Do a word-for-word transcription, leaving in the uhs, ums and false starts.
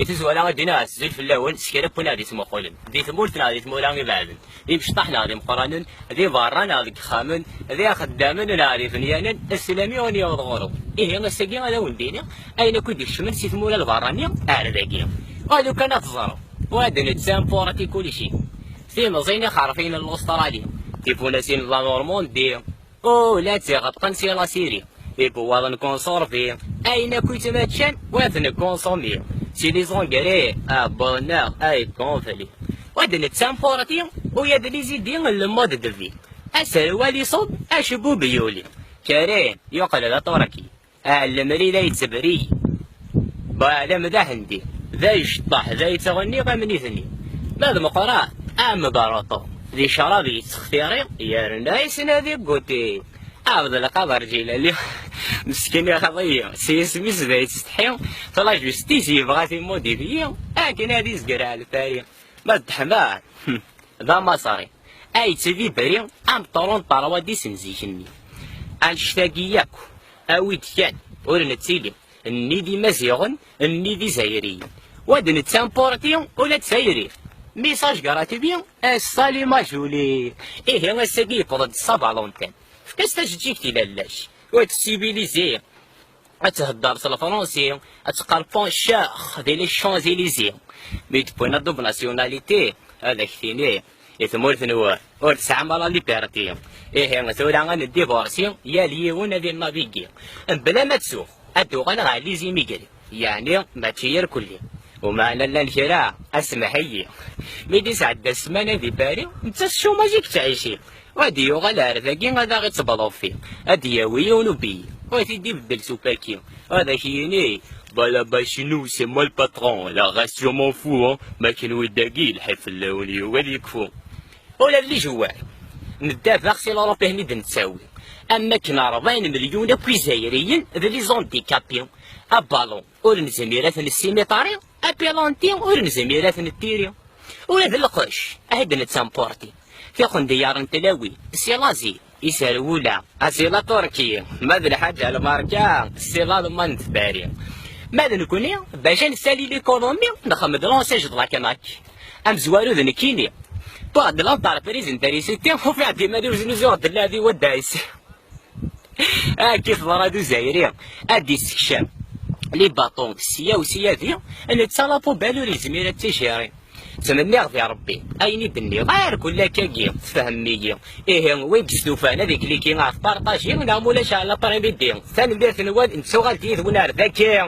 Tizwara ad d-iniɣ azul fell-awen s kra n win ad d-ittmuqulen di tmurt neɣ di tmura ibeɛden, d imecṭaḥ neɣ d imeqqranen, di berra neɣ deg yexxamen, d ixeddamen neɣ d ibenyanen, aslam i wen-yaweḍ ɣur-wen. Ihi ass-agi ad awen-d-iniɣ ayen akk i d-ikecmen si tmura n berra-nni ar dagi. Alu kan ad teẓrem, wa d netta n purati kulci. Timẓin ixerfiyen n Lustṛali, tifunasin n la Normandie, ula d tiɣeṭṭen si la Syrie, ibewwaḍen conservés, ayen akk yettmaččan wa t-nkunsumi. Si les engrais, abonneɣ, ay conflit. Wa d netta n purati, ula d les idées n le mode de vie. Aserwal iṣubb, acebbub yuli. Karim yuqel d aṭurki. Ɛellem ri la yettebri. Baɛlam d ahendi, d ayecṭaḥ, d ayetɣenni am nitni. Ma d meqqran, am Baruṭu, di ccrab yettextiri, yerna yessen ad iguti. Ɛebdelqader Ǧilali, meskin ixḍi-yi, s yisem-is d ay yettsetḥi, ṭla justice yebɣa timmudibi, akken ad izger ɛelfari. Ma d Ḥman, hm, d amaṣri, ay yettbibri am ṭrun n ṭerwadis n zik-nni. Annect-agi yakk, awi-d kan, ur nettili, nni d Imaziɣen, nni d Izzayriyen. Wa d netta n purti, ula d tayri. Message gratuit, eh, salut ma jolie. Ihi ass-agi yewweḍ-d Saint-Valentin. Efk-as tajeǧǧigt i lalla-k. Wa d civilisé. Ad thedder s lefransi, ad teqqar bonjour di les Champs-Élysées. Mi d-wwin la double nationalité, ad ak-tini, i tmurt-nwen, ur tesɛam ara liberté. Ihi, tura ad neddivorsi, yal yiwen ad innavigi. Mebla ma tsuɣ, ad d-uɣaleɣ ɣer les immigrés. Yeɛni, mačči irkelli. Umeɛna llan kra, asemḥ-iyi. Mi d-isɛedda ssmana di Paris, netta s chômage i yettɛici. Ad yuɣal ar dagi ad aɣ-itteblufi, ad d-yawi yiwen ubiyi, ad t-id-ibeddel s upaki, ad ak-yini, Balaba chez nous, c'est moi le patron, la race je m'en fous, hein, ma kenwi dagi, lḥif fell-awen yugi ad yekfu. Ula d lijewwar, nedda daɣ si l'Europe i d-nettawi, am wakken rebɛin melyun akk Izzayriyen d les handicapés, abalun ur nezmir ad t-nessimitari, apilanti ur nezmir ad t-nettiri. Ula d lqecc, ahi d-nettemporti. Tiqendyar n tlawin, si l'Asie, iserwula, a si la Turquie, ma d lḥaǧa lbarka, si l'Allemagne n tbari. Ma d nekni, bac ad nessali l'économie, nxeddem-d l'enseigne de la Knack. Amezwaru d nekkini. Wwiɣ-d l'entreprise n trisiti, ufiɣ-d iman-iw znuzuɣ-d lladi wadda-s. Akka i teḍra d Uzayri, ad d-issekcam les bâtons sya u sya di, netta la poubelle ur yezmir ad t-ijiri. Ttmenniɣ di Rebbi, ayen i d-nniɣ, ar kul akkagi, tfehmem-iyi. Ihi, wi yestufan ad ikliki ɣef partager, neɣ ma ulac ɛla après-midi. Tanemmirt-nwen, nettuɣal-d yid-wen ar dagi.